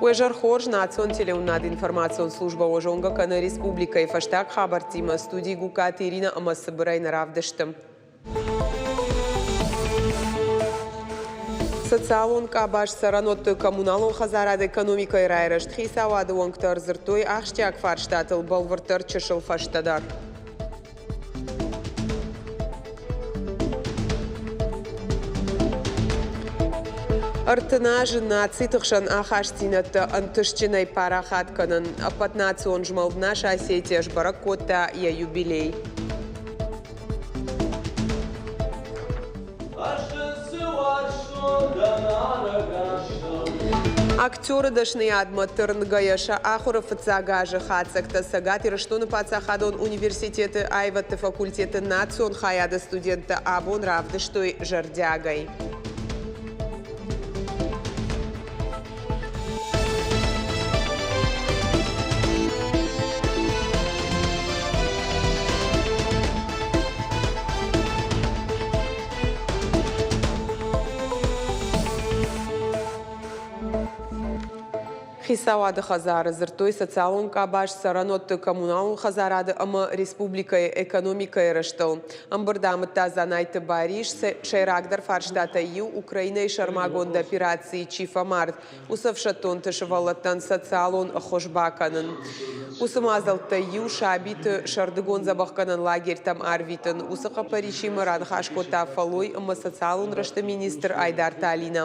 Уе зӕр хорз, национ телеуынынады информацион службӕ уӕ зонгӕ кӕны республикӕйы фӕстаг хабӕрттимӕ студийы Гугкаты Иринӕ ӕмӕ цыбырӕй нӕ равдысты. Социалон къабаз цӕрӕнуӕтты коммуналон хӕдзарады экономикӕйы райрӕзт хицауады уӕнгтӕ ӕрдзырдтой ахсджиаг фарстатыл бӕлвырддӕр чысыл фӕстӕдӕр. 30 азы нациты хсӕн ахастдзинӕдтӕ ӕнтыстджынӕй парахат кӕнын. Ӕппӕтнацион змӕлд Наша Осетия сбӕрӕг кодта йӕ юбилей. Актеры дӕсныйадмӕ тырнгӕйӕ сӕ ахуыры фыццаг азы хатдзӕгтӕ Цӕгат Ирыстоны паддзахадон университеты аивӕдты факультеты национ хайады студенттӕ абон равдыстой зӕрдиагӕй. Хицауады хӕдзары дзырдтой социалон къабаз, цӕрӕнуӕтты коммуналон хӕдзарады ӕмӕ республикӕйы экономикӕйы рӕзтыл. Ӕмбырд амыдта Дзанайты Барис. Сӕйрагдӕр фарстатӕй иу Украинӕйы сӕрмагонд операцийы чи фӕмард, уыцы ӕфсӕддонты сывӕллӕттӕн социалон ӕххуыс бакӕнын. Уыцы мадзӕлттӕй иу сабиты сӕрдыгон дзӕбӕхгӕнӕн лагерьтӕм арвитын. Уыцы хъӕппӕрисимӕ раныхас кодта фӕллой ӕмӕ социалон рӕзты министр Айдарты Алинӕ.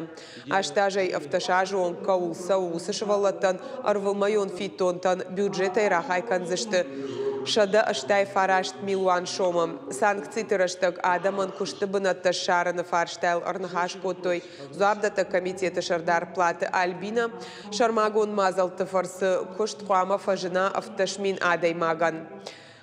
8 азӕй 17 азы онг кӕуыл цӕуы, уыцы сывӕллӕттӕн ӕрвылмӕйон фиддонтӕн бюджетӕй рахай кӕндзысты 189 милуан сомы. Санкциты рӕстӕг адӕмӕн куысты бынӕттӕ ссарыны фарстайыл ӕрныхас кодтой дзуапдӕттӕг комитеты сӕрдар Платы Альбинӕ. Сӕрмагонд мадзӕлтты фӕрцы куыст хъуамӕ фӕзына 17 000 адӕймагӕн.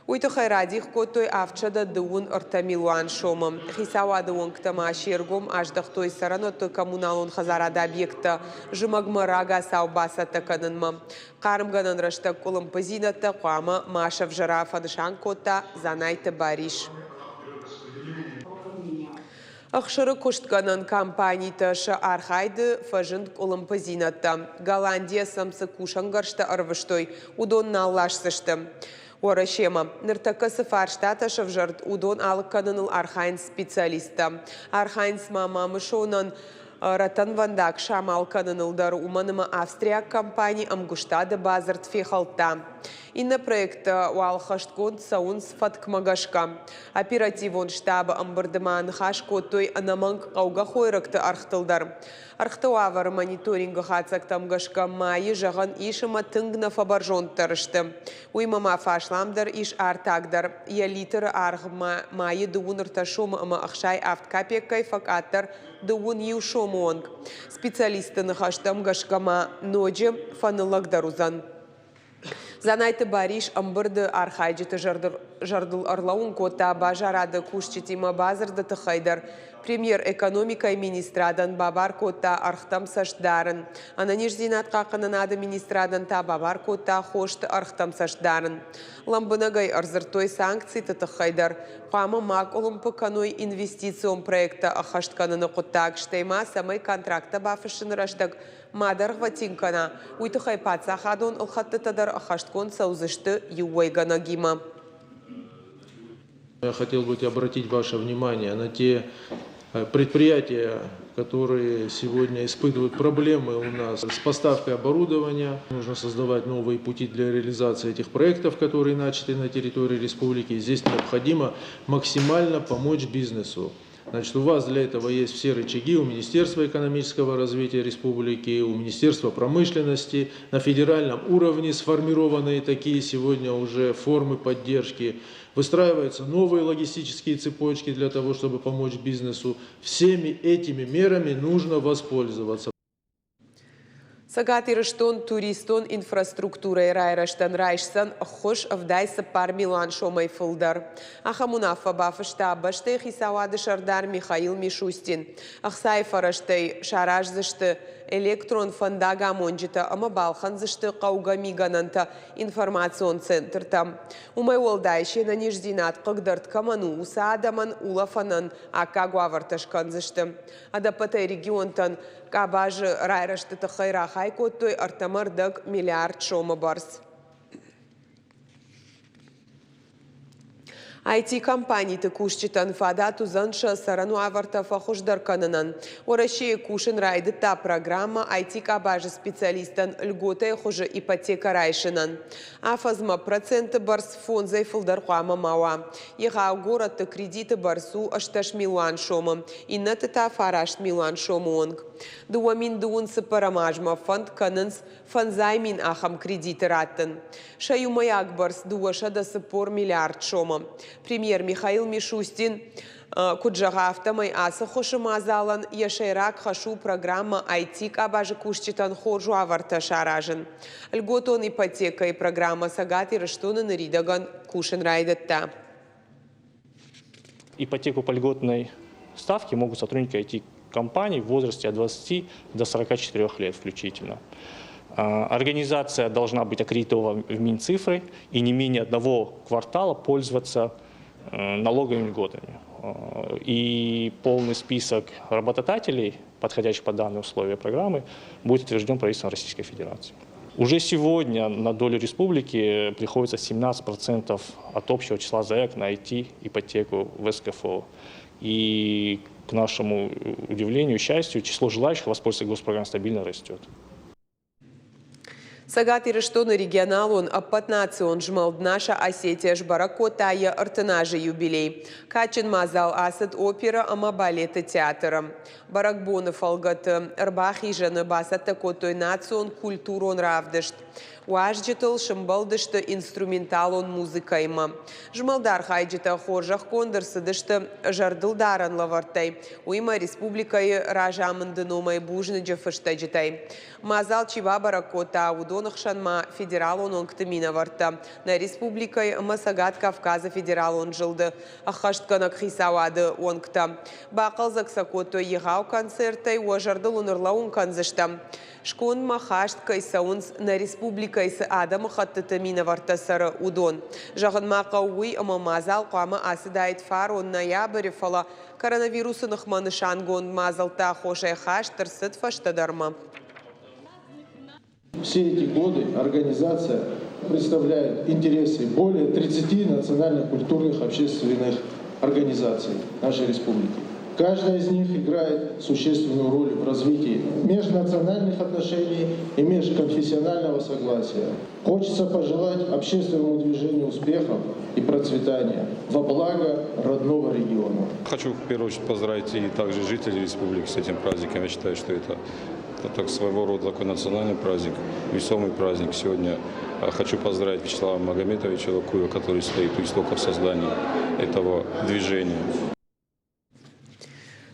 Уый тыххӕй радих кодтой 733 милуан сомы. Хицауады уӕнгтӕ ма се ргом аздӕхтой цӕрӕнуӕтты коммуналон хӕдзарады объекттӕ зымӕгмӕ рагацау бацӕттӕ кӕнынмӕ. Хъармгӕнӕн рӕстӕг къуылымпыдзинӕдтӕ хъуамӕ ма сӕвзӕра, фӕнысан кодта Дзанайты Барис. Ӕхсыры куыстгӕнӕн компанитӕ сӕ архайды фӕзынд къуылымпыдзинӕдтӕ. Голландийӕ сӕм цы кусӕнгӕрзтӕ ӕрвыстой, уыдон нал ласдзысты Уӕрӕсемӕ. Ныртӕккӕ цы фарстатӕ сӕвзӕрд, уыдон алыг кӕныныл архайынц специалисттӕ. Архайынц ма Мамысонӕн рӕтӕнвӕндаг самал кӕныныл дӕр, уымӕн ӕмӕ австриаг компани ӕмгуыстады бадзырд фехӕлдта. Иннӕ проекттӕ уал хӕстгонд цӕуынц фӕткмӕ гӕсгӕ. Оперативон штабы ӕмбырды ма ныхас кодтой ӕнӕмӕнг хъӕугӕ хойрӕгты ӕргътыл дӕр. Ӕргъты уавӕры мониторингы хатдзӕгтӕм гӕсгӕ майы зӕгъӕн ис ӕмӕ тынг нӕ фӕбӕрзонддӕр сты. Уыимӕ ма фӕасламдӕр ис артаг дӕр. Йӕ литры аргъ майы 33 сомы ӕмӕ 67 капеккӕй фӕкъаддӕр 21 сомы онг. Специалистты ныхӕстӕм гӕсгӕ ма ноджы фӕныллӕгдӕр уыдзӕн. Дзанайты Барис ӕмбырды архайджыты зӕрдыл ӕрлӕууын кодта базарады кусджытимӕ бадзырды тыххӕй дӕр. Премьер экономикӕйы министрадӕн бабар кодта ӕргътӕм цӕст дарын. Ӕнӕниздзинад хъахъхъӕнынады министрадӕн та бабар кодта хосты ӕргътӕм цӕст дарын. Лӕмбынӕгӕй ӕрдзырдтой санкциты тыххӕй дӕр. Хъуамӕ ма къуылымпы кӕной инвестицион проекттӕ ӕххӕст кӕныны хъуыддаг, стӕй ма цӕмӕй контракттӕ бафыссыны рӕстӕг ма дӕргъвӕтин кӕна, уый тыххӕй паддзахадон ӕлхӕдтытӕ дӕр ӕххӕстгонд цӕудзысты иу уӕйгӕнӕгимӕ. Я хотел бы обратить ваше внимание на те предприятия, которые сегодня испытывают проблемы у нас с поставкой оборудования. Нужно создавать новые пути для реализации этих проектов, которые начаты на территории республики. Здесь необходимо максимально помочь бизнесу. Значит, у вас для этого есть все рычаги у Министерства экономического развития республики, у Министерства промышленности, на федеральном уровне сформированные такие сегодня уже формы поддержки. Выстраиваются новые логистические цепочки для того, чтобы помочь бизнесу. Всеми этими мерами нужно воспользоваться. Цӕгат Ирыстон туристон инфраструктурӕйы райрӕзтӕн райсдзӕн ӕххуыс 74 милуан сомӕй фылдӕр. Ахӕм уынаффӕ бафыста бӕстӕйы хицауады сӕрдар Михаил Мишустин. Ӕхцайы фӕрӕзтӕй сараздзысты электрон фӕндагамонджытӕ ӕмӕ балхӕндзысты хъӕугӕ мигӕнӕнтӕ информацион центртӕм. Уымӕй уӕлдай, се нӕниздзинад хъыгдӕрд кӕмӕн у, уыцы адӕмӕн улӕфӕнӕн аккаг уавӕртӕ скӕндзысты. Ӕдӕппӕтӕй регионтӕн къабазы райрӕзты тыххӕй рахай кодтой ӕртӕмӕ рдӕг миллиард сомы бӕрц. IT-компаниты кусджытӕн фадат уыдзӕн сӕ цӕрӕн уавӕртӕ фӕхуыздӕр кӕнынӕн. Уӕрӕсейы кусын райдыдта программӕ IT-къабазы специалисттӕн льготӕйы хуызы ипотекӕ райсынӕн. Афӕдзмӕ проценты бӕрц фондзӕй фылдӕр хъуамӕ ма уа. Егъау горӕтты кредиты бӕрц у 18 милуан сомы, иннӕты та 9 милуан сомы онг. 2024 азмӕ фӕнд кӕнынц 50 000 ахӕм кредиты раттын. Сӕ иумӕйаг бӕрц 240 миллиард сомы. Премьер Михаил Мишустин куыд зӕгъы, афтӕмӕй ацы хуысы мадзалӕн йӕ сӕйраг хӕс у программӕ IT-къабазы кусджытӕн хорз уавӕртӕ саразын. Льготон ипотекӕйы программӕ Цӕгат Ирыстоны ныридӕгӕн кусын райдыдта. Ипотеку по льготной ставке могут сотрудники IT-компаний в возрасте от 20 до 44 лет включительно. Организация должна быть аккредитована в Минцифры и не менее одного квартала пользоваться налоговыми льготами. И полный список работодателей, подходящих под данные условия программы, будет утвержден правительством Российской Федерации. Уже сегодня на долю республики приходится 17% от общего числа заявок на IT-ипотеку в СКФО. И, к нашему удивлению и счастью, число желающих воспользоваться госпрограммой стабильно растет. Цӕгат Ирыстоны регионалон ӕппӕтнацион змӕлд «Наша Осетия» сбӕрӕг кодта йӕ 30 азы юбилей. Кадджын мадзал ацыд оперӕ ӕмӕ балеты театры. Бӕрӕгбоны фӕлгӕты ӕрбахизӕны бацӕттӕ кодтой национ культурон равдыст. Уазджытыл сымбӕлдысты инструменталон музыкӕимӕ. Змӕлды архайджытӕ хорзӕхгонд ӕрцыдысты зӕрдылдарӕн лӕвӕрттӕй, уыимӕ республикӕйы разамынды номӕй бузныджы фыстӕджытӕй. Мадзал чи бабӕрӕг кодта, уыдоны хсӕн ма федералон уӕнгты минӕвӕрттӕ, нӕ республикӕйы ӕмӕ Цӕгат Кавказы федералон зылды ӕххӕстгӕнӕг хицауады уӕнгтӕ. Бахъӕлдзӕг сӕ кодтой егъау концерттӕй, уӕ зӕрдыл уын ӕрлӕууын кӕндзыстӕм, скондмӕ хаст кӕй цӕуынц, нӕ республикӕйы цы адӕмыхӕттыты минӕвӕрттӕ цӕры, уыдон. Зӕгъын ма хъӕуы уый, ӕмӕ мадзал хъуамӕ ацыдаид фарон ноябры, фӕлӕ коронавирусы ныхмӕ нысангонд мадзӕлтты аххосӕй хаст ӕрцыд фӕстӕдӕрмӕ. Все эти годы организация представляет интересы более 30 национально-культурных общественных организаций нашей республики. Каждая из них играет существенную роль в развитии межнациональных отношений и межконфессионального согласия. Хочется пожелать общественному движению успехов и процветания во благо родного региона. Хочу в первую очередь поздравить и также жителей республики с этим праздником. Я считаю, что это так своего рода такой национальный праздник, весомый праздник. Сегодня хочу поздравить Вячеслава Магометовича Лакуева, который стоит у истоков создания этого движения.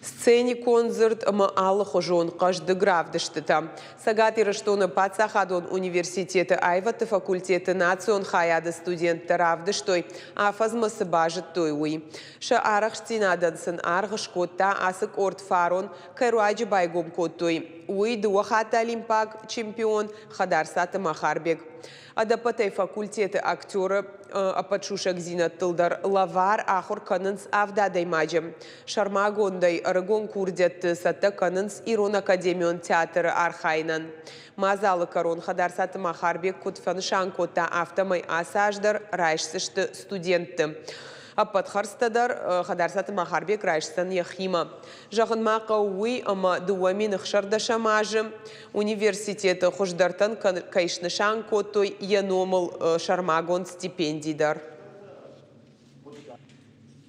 Сценикон дзырд ӕмӕ алыхуызон хъӕздыг равдыстытӕ. Цӕгат Ирыстоны паддзахадон университеты аивӕдты факультеты национ хайады студенттӕ равдыстой, афӕдзмӕ цы базыдтой, уый. Сӕ арӕхстдзинадӕн сын аргъ скодта, ацы къорд фарон кӕй руаджы байгом кодтой, уый, дыууӕ хатты олимпаг чемпион Хӕдарцаты Махарбег. Ӕдӕппӕтӕй факультеты актеры ӕппӕт сусӕгдзинӕдтыл дӕр лӕвар ахуыр кӕнынц авд адӕймаджы. Сӕрмагондӕй ӕрыгон курдиӕтты цӕттӕ кӕнынц Ирон академион театры архайынӕн. Мадзалы кӕрон Хӕдарцаты Махарбег куыд фӕнысан кодта, афтӕмӕй ацы аз дӕр райсдзысты студентты. Ӕппӕт хӕрдзтӕ дӕр Хӕдарцаты Махарбег райсдзӕн йӕхимӕ. Зӕгъын ма хъӕуы уый, ӕмӕ 2016 азы университеты хуыздӕртӕн кӕй снысан кодтой йӕ номыл сӕрмагонд стипенди дӕр.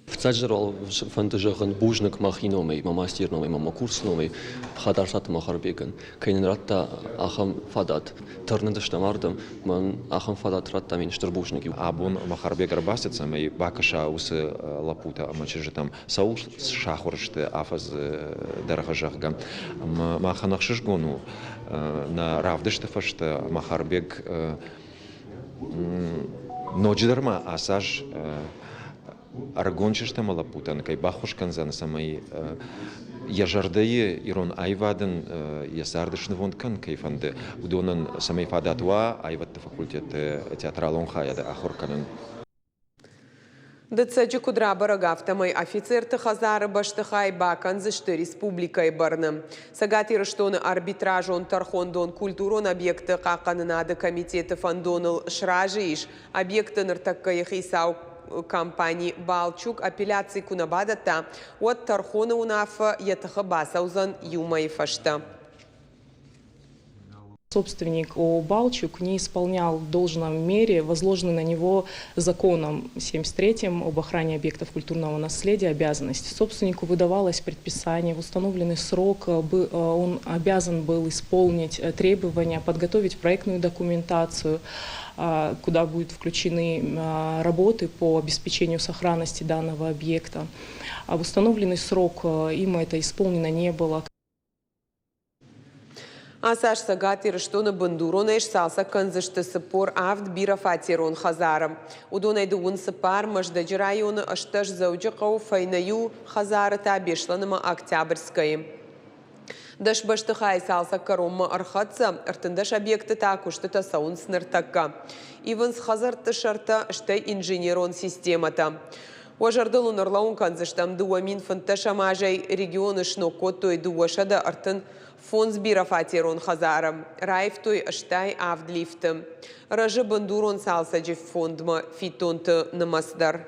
Фыццаджыдӕр уал фӕнды зӕгъын бузныг мӕхи номӕй, мӕ мастеры номӕй, мӕ курсы номӕй Хӕдарцаты Махарбегӕн, кӕй нын радта ахӕм фадат. Тырныдыстӕм ардӕм, мӕн ахӕм фадат радта, мин стыр бузныг. Абон Махарбег ӕрбацыд, цӕмӕй бакӕса уыцы лӕппутӕ ӕмӕ чызджытӕм, цӕуыл сахуыр сты афӕдзы дӕргъы, зӕгъгӕ. Ӕмӕ махӕн ӕхсызгон у, нӕ равдысты фӕстӕ Махарбег ноджыдӕр ма ацы аз ӕрыгон чызджытӕ ӕмӕ лӕппутӕн кӕй баххуыс кӕндзӕн, цӕмӕй Йӕ зӕрдӕйы ирон аивадӕн йӕ царды снывонд кӕнын кӕй фӕнды, уыдонӕн цӕмӕй фадат уа аивӕдты факультеты театралон хайады ахуыр кӕнын. Дыццӕджы куыд рабӕрӕг, афтӕмӕй офицерты хӕдзары бӕстыхай бакӕндзысты республикӕйы бӕрны. Цӕгат Ирыстоны арбитражон тӕрхондон культурон объектты хъахъхъӕнынады комитеты фӕндоныл сразы ис. Объекты ныртӕккӕйы хицау компани Балчуг апелляци куы нӕ бадӕтта, уӕд тӕрхоны уынаффӕ йӕ тыхы бацӕудзӕн иу мӕйы фӕстӕ. Собственник ООО «Балчуг» не исполнял в должном мере возложенные на него законом 73-м об охране объектов культурного наследия обязанности. Собственнику выдавалось предписание, в установленный срок он обязан был исполнить требования, подготовить проектную документацию, куда будут включены работы по обеспечению сохранности данного объекта. А в установленный срок им это исполнено не было. Ацы аз Цӕгат Ирыстоны бындуронӕй сцалцӕг кӕндзысты 47 бирӕфатерон хӕдзары. Уыдонӕй 34 Мӕздӕджы районы, 18 Дзӕуджыхъӕуы, фӕйнӕ иу хӕдзары та Беслӕны ӕмӕ Октябрьскӕйы. 10 бӕстыхайы цалцӕг кӕронмӕ ӕрхӕццӕ, 13 объекты та куыстытӕ цӕуынц ныртӕккӕ. Ивынц хӕдзӕртты сӕртӕ, стӕй инженерон системӕтӕ. Уӕ зӕрдыл уын ӕрлӕууын кӕндзыстӕм, 2015 азӕй регионы сног кодтой 235 бирӕфатерон хӕдзары, раивтой 87 лифты. Рӕзы бындурон цалцӕджы фондмӕ фиддонты нымӕц дӕр.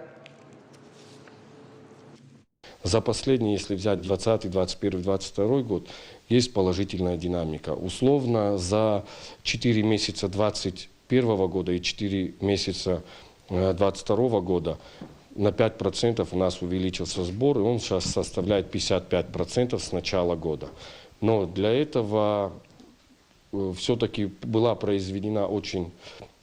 За последний, если взять 20, 21, 22 год, есть положительная динамика. Условно, за 4 месяца 2021 года и 4 месяца 2022 года на 5% у нас увеличился сбор, и он сейчас составляет 55% с начала года. Но для этого все-таки была произведена очень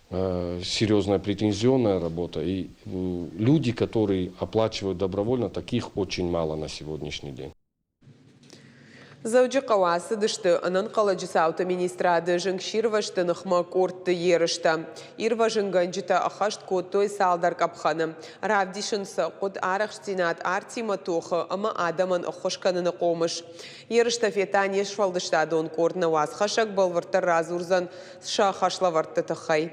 серьезная претензионная работа. И люди, которые оплачивают добровольно, таких очень мало на сегодняшний день. Дзӕуджыхъӕуы ацыдысты ӕнӕнхъӕлӕджы цауты министрады зынгсирвӕзты ныхмӕ къордты ерыстӕ. Ирвӕзынгӕнджытӕ ӕххӕст кодтой цалдӕр къӕпхӕны. Равдисын сӕ хъуыд арӕхстдзинад артимӕ тохы ӕмӕ адӕмӕн ӕххуыс кӕныны хъомыс. Ерыстӕ федта не сфӕлдыстадон къорд, нӕ уацхӕссӕг бӕлвырддӕр радзурдзӕн сӕ хӕслӕвӕрдты тыххӕй.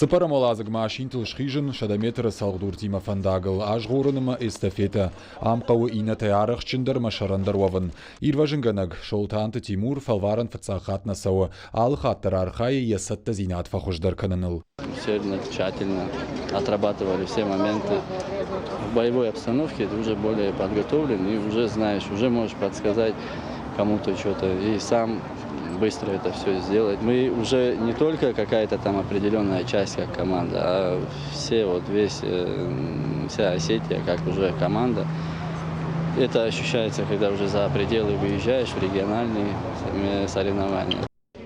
Цыппӕрӕм уӕладзыгмӕ асинтыл схизын, 100 метры цӕлхдуртимӕ фӕндагыл азгъорын ӕмӕ эстафетӕ. Ам хъӕуы иннӕтӕй арӕхстджындӕр ӕмӕ сӕрӕндӕр уӕвын. Ирвӕзынгӕнӕг Солтанты Тимур фӕлварӕн фыццаг хатт нӕ цӕуы. Алы хатт дӕр архайы йӕ цӕттӕдзинад фӕхуыздӕр кӕныныл. Усердно, тщательно отрабатывали все моменты. В боевой обстановке ты уже более подготовлен и уже знаешь, уже можешь подсказать кому-то что-то и сам быстро это все сделать. Мы уже не только какая-то там определенная часть как команда, а все вот весь, вся Осетия как уже команда. Это ощущается, когда уже за пределы выезжаешь в региональные соревнования.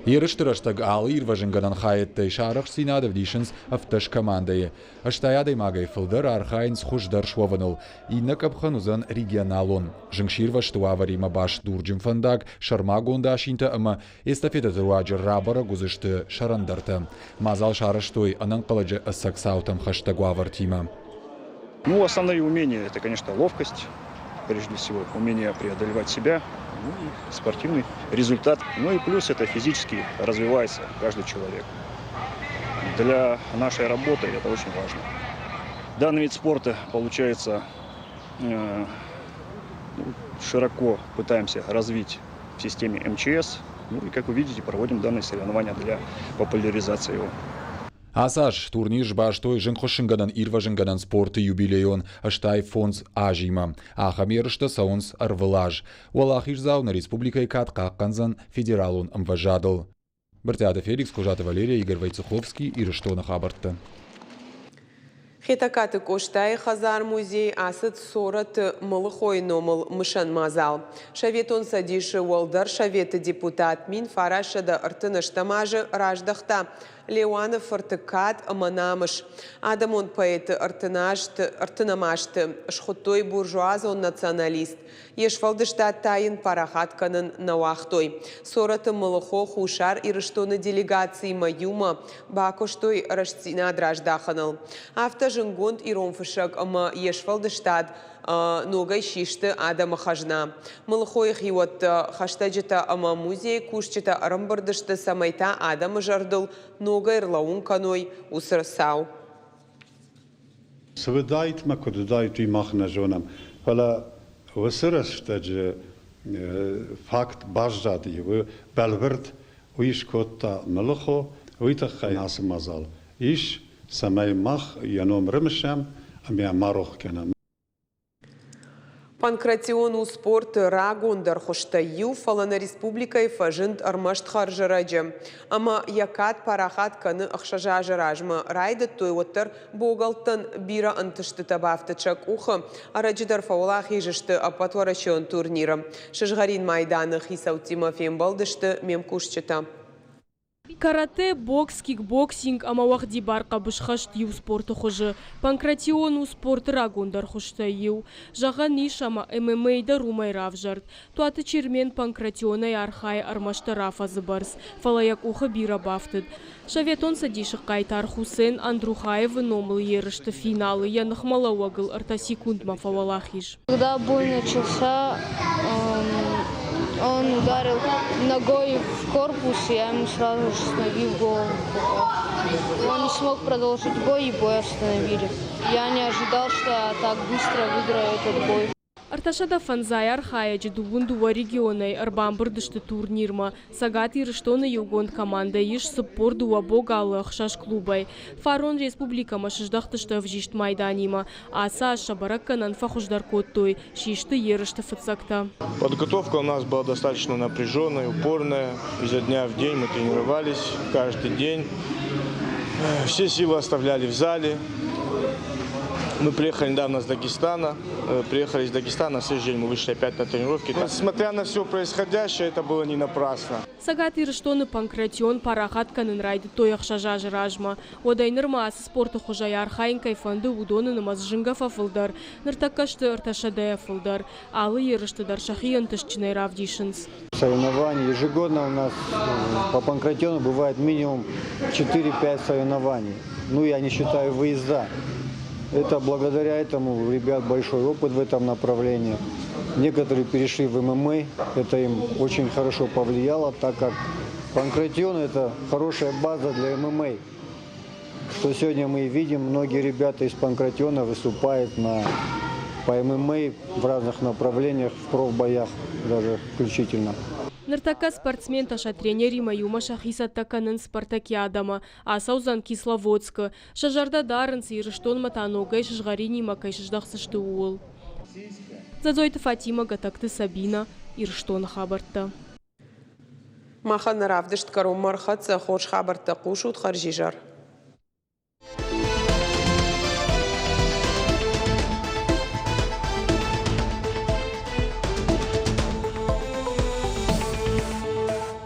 Ерысты рӕстӕг алы ирвӕзынгӕнӕн хайӕдтӕй сӕ арӕхстдзинад ӕвдисынц 17 командӕйы. 80 адӕймагӕй фылдӕр архайынц хуыздӕр суӕвыныл. Иннӕ къӕпхӕн уыдзӕн регионалон. Зынгсирвӕзты уавӕримӕ баст дурджын фӕндаг, сӕрмагонд асинтӕ ӕмӕ эстафетӕты руаджы рабӕрӕг уыдзысты сӕрӕндӕртӕ. Мадзал сарӕзтой ӕнӕнхъӕлӕджы ӕцӕг цаутӕм хӕстӕг уавӕртимӕ. Ну, основные умения – это, конечно, ловкость, прежде всего, умение преодолевать себя, ну, и спортивный результат. Ну и плюс это физически развивается каждый человек. Для нашей работы это очень важно. Данный вид спорта, получается, ну, широко пытаемся развить в системе МЧС. Ну и, как вы видите, проводим данные соревнования для популяризации его. Ацы аз турнир сбастой зынгхуыссынгӕнӕн ирвӕзынгӕнӕн спорты юбилейон 85 азимӕ. Ахӕм ерыстӕ цӕуынц ӕрвылаз. Уӕлахиздзау нӕ республикӕйы кад хъахъхъӕндзӕн федералон ӕмвӕзадыл. Брытъиаты Феликс, Козаты Валерия, Игорь Войцеховский, Ирыстоны хабӕрттӕ. Хетӕгкаты Къостайы хӕдзар-музейы ацыд Цорӕты Мылыхойы номыл мысӕн мадзал. Советон Цӕдисы Уӕлдӕр Советы депутат 1938 азы раздӕхта Леуаны фырты кад ӕмӕ намыс. Адӕмон поэты ӕртынӕм азты схуыдтой буржуазон националист, йе сфӕлдыстад та йын парахат кӕнын нӕ уагътой. Цорӕты Мылыхо Хуссар Ирыстоны делегациимӕ иумӕ бакуыстой рӕстдзинад раздахыныл. Афтӕ зынгонд ирон фыссӕг ӕмӕ йе сфӕлдыстад ногӕй систы адӕмы хӕзна. Мылыхойы хиуӕттӕ, хӕстӕджытӕ ӕмӕ музейы кусджытӕ ӕрӕмбырд сты, цӕмӕй та адӕмы зӕрдыл ногӕй ӕрлӕууын кӕной уыцы цау. Цы уыдаид ӕмӕ куыд уыдаид, уый мах нӕ зонӕм. Фӕлӕ уыцы рӕстӕджы факт баззади, бӕлвырд уый скодта Мылыхо, уый тыххӕй ацы мадзал ис, цӕмӕй мах йӕ ном рымысӕм ӕмӕ йӕ ма рох кӕнӕм. Панкратион у спорты рагондӕр хуызтӕй иу, фӕлӕ нӕ республикӕйы фӕзынд ӕрмӕст хӕрзӕрӕджы. Ӕмӕ йӕ кад парахат кӕны ӕхсӕз азы размӕ райдыдтой, уӕддӕр богӕлттӕн бирӕ ӕнтыстытӕ бафтыд сӕ къухы. Ӕрӕджы дӕр фӕуӕлахиз сты ӕппӕтуӕрӕсеон турниры. Сызгъӕрин майданы хицӕуттимӕ фембӕлдысты ме мкусджытӕ. Каратэ, бокс, кикбоксинг ӕмӕ уӕгъдибар хъӕбысхӕст иу спорты хуызы. Панкратион у спорты рагондӕр хуызтӕй иу. Зӕгъӕн ис, ӕмӕ ММА дӕр уымӕй равзӕрд. Туаты Чермен панкратионӕй архайы ӕрмӕстдӕр афӕдзы бӕрц, фӕлӕ йӕ къухы бирӕ бафтыд. Советон Цӕдисы хъайтар Хусен Андрухаевы номыл ерысты финалы йӕ ныхмӕлӕууӕгыл ӕртӕ секундмӕ фӕуӕлахиз. Когда бой начался, он ударил ногой в корпус, и я ему сразу же с ноги в голову попал. Он не смог продолжить бой, и бой остановили. Я не ожидал, что я так быстро выиграю этот бой. Ӕртӕсӕдӕ фӕндзай архайӕджы дыууын дыууӕ регионӕй ӕрбамбырд сты турнирмӕ. Цӕгат Ирыстоны иугонд командӕ ис 42 богалы ӕхсӕз клубӕй. Фарон республикӕмӕ сыздӕхтысты ӕвзист майданимӕ. Ацы аз сӕ бӕрӕггӕнӕн фӕхуыздӕр кодтой, систы ерысты фыццӕгтӕ. Подготовка у нас была достаточно напряженная, упорная. Изо дня в день мы тренировались каждый день. Все силы оставляли в зале. Мы приехали недавно с Дагестана. Приехали из Дагестана, на следующий день мы вышли опять на тренировки. Смотря на все происходящее, это было не напрасно. Цӕгат Ирыстоны панкратион парахат кӕнын райдыдтой ӕхсӕз азы размӕ. Уӕдӕй нырмӕ ацы спорты хуызӕй архайын кӕй фӕнды, уыдоны нымӕц зынгӕ фӕфылдӕр. Ныртӕккӕ сты ӕртӕсӕдӕйӕ фылдӕр. Алы ерысты дӕр сӕхи ӕнтыстджынӕй равдисынц. Соревнований ежегодно у нас по панкратиону бывает минимум 4-5 соревнований. Ну, я не считаю выезда. Это благодаря этому у ребят большой опыт в этом направлении. Некоторые перешли в ММА, это им очень хорошо повлияло, так как панкратион – это хорошая база для ММА. Что сегодня мы и видим, многие ребята из панкратиона выступают на, по ММА в разных направлениях, в профбоях даже включительно. Ныртӕккӕ спортсментӕ сӕ тренеримӕ иумӕ сӕхи цӕттӕ кӕнынц спартакиадӕмӕ. Ацӕудзӕн Кисловодскы. Сӕ зӕрдӕ дарынц, Ирыстонмӕ та ногӕй сызгъӕринимӕ кӕй сыздӕхдзысты, ууыл. Дзӕдзойты Фатимӕ, Гӕтӕгты Сабинӕ, Ирыстоны хабӕрттӕ. Махӕн нӕ равдыст кӕронмӕ ӕрхӕццӕ. Хорз хабӕрттӕ хъусут, хӕрзизӕр.